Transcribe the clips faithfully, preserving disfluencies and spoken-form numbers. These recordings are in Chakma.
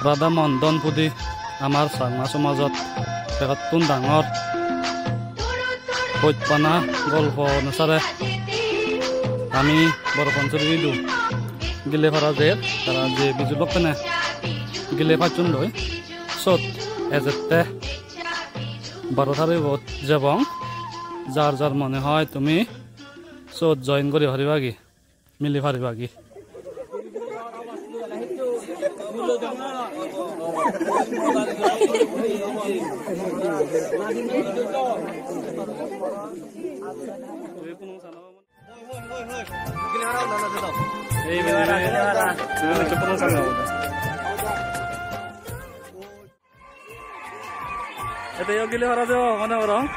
Radhamon Dhonpudi amar Changma somajot begottun dangor. Hojpana golpo onusare ami Boro Pansury idu Gilipara jer, tara je biju lokkene gile pacchon loi. Sot ejette baro tarigot jebong, jar jar mone hoi tumi sot join guri paribagi. Mili paribagi. Ei, ei, ei, ei. Ete yo Gilipara jebo, mone gorong.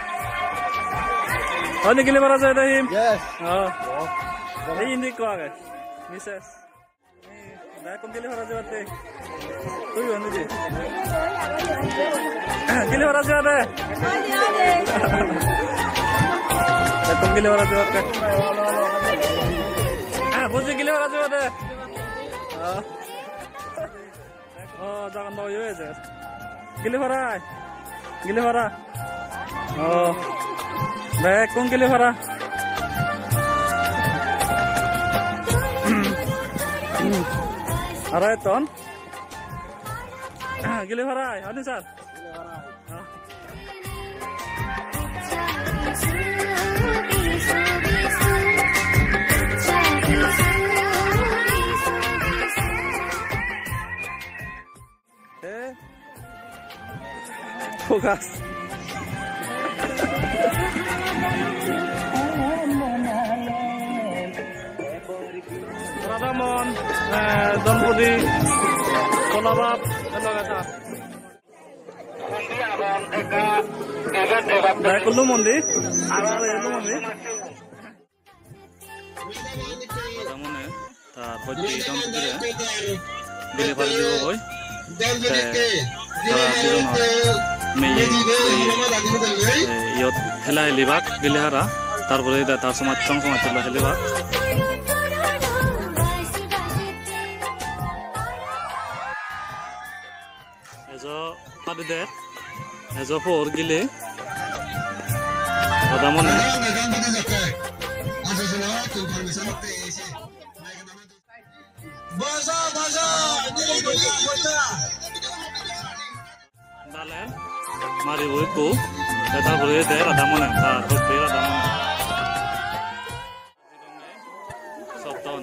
Hoi ni Gilipara jebo de him? Yes. Oh. Ei indi ekko age. Missus. Bekkun Gilipara jebatte. Tui hon di? Gilipara jebade? Bekkun Gilipara jebatte. Ah, buji Gilipara jebade. Ah. Oh, jagan dw oye ejer. Gilipara ai. Gilipara. Oh. Bekkun Gilipara. Aro etton. Gilipara ai, honi sir? Eh? Focus. Radhamon, eh, Dhonpudi, Kolabab, eloge ta. Dai kullu mondi. Dai kullu mondi. Radhamone tar hojpana Dhonpudire Gilipara dibo goi. Te tara dijonor meye, eh, iyot hela helibak Gilipara. Tar pore ede tar somaj, song somaj hela helibak. Ejo padi der, ejo por gile. Radhamone. Baja, baja, baja. Dale, mari bo ikko. Te tar pore der Radhamone, tar pore der Radhamone. Sotton.